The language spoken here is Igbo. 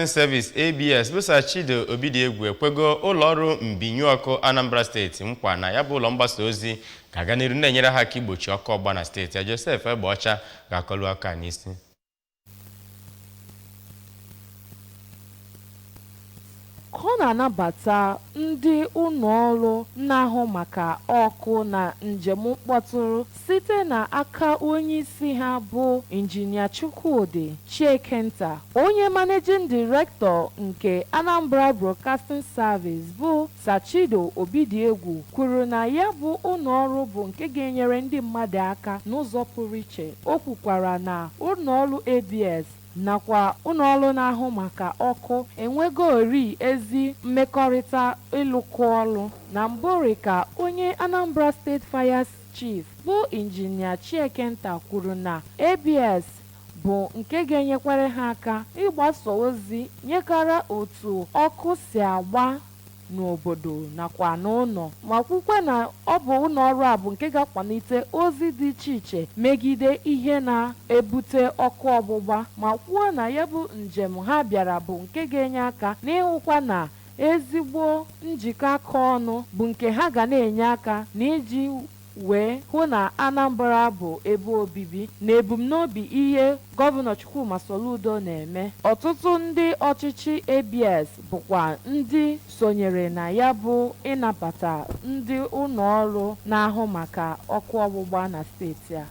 Service ABS bụ Sir Chido Obidiegwu ekwego ụlọọrụ mbinye ọkụ Anambra Steeti nkwa na ya bụ ụlọ mgbasa ozi ga-aga n'iru na-enyere ha aka igbochi ọkụ ọgba na steeti ya. Joseph Egbeọcha ga-akọlu aka n'isi. Ka ọ na-anabata ndị ụlọọrụ na-ahụ maka ọkụ na njem mkpọtụrụ site n'aka onyeisi ha bụ Injinia Chukwudi Chiekenta, onye Managing Director nke Anambra Broadcasting Service bụ Sir Chido Obidiegwu kwuru na ya bụ ụlọọrụ bụ nke ga-enyere ndị mmadụ aka n'ụzọ pụrụ iche. O kwukwara na ụlọọrụ ABS nakwa ụlọọrụ na-ahụ maka ọkụ enwegori ezi mmekọrịta ịlụkọ ọlụ. Na mbụri ka onye Anambra State Fire Chief bụ Injinia Chiekenta kwuru na ABS bụ nke ga-enyekwere ha aka ịgbasa ozi nyekara otu ọkụ si agba n'obodo nakwa n'ụlọ, ma kwukwa na ọ bụ ụlọọrụ a bụ nke ga-akwalite ozi dị iche iche megide ihe na-ebute ọkụ ọgbụgba, ma kwuo na ya bụ njem ha bịara bụ nke ga-enye aka n'ịhụkwa na ezigbo njikọ aka ọnụ bụ nke ha ga na-enye aka n'iji wee hụ na Anambra bụ ebe obibi na ebumnobi ihe Gọvanọ Chukwuma Soludo na-eme. Ọtụtụ ndị ọchịchị ABS bụkwa ndị sonyere na ya bụ ịnabata ndị ụlọọrụ na-ahụ maka ọkụ ọgbụgba na steeti a.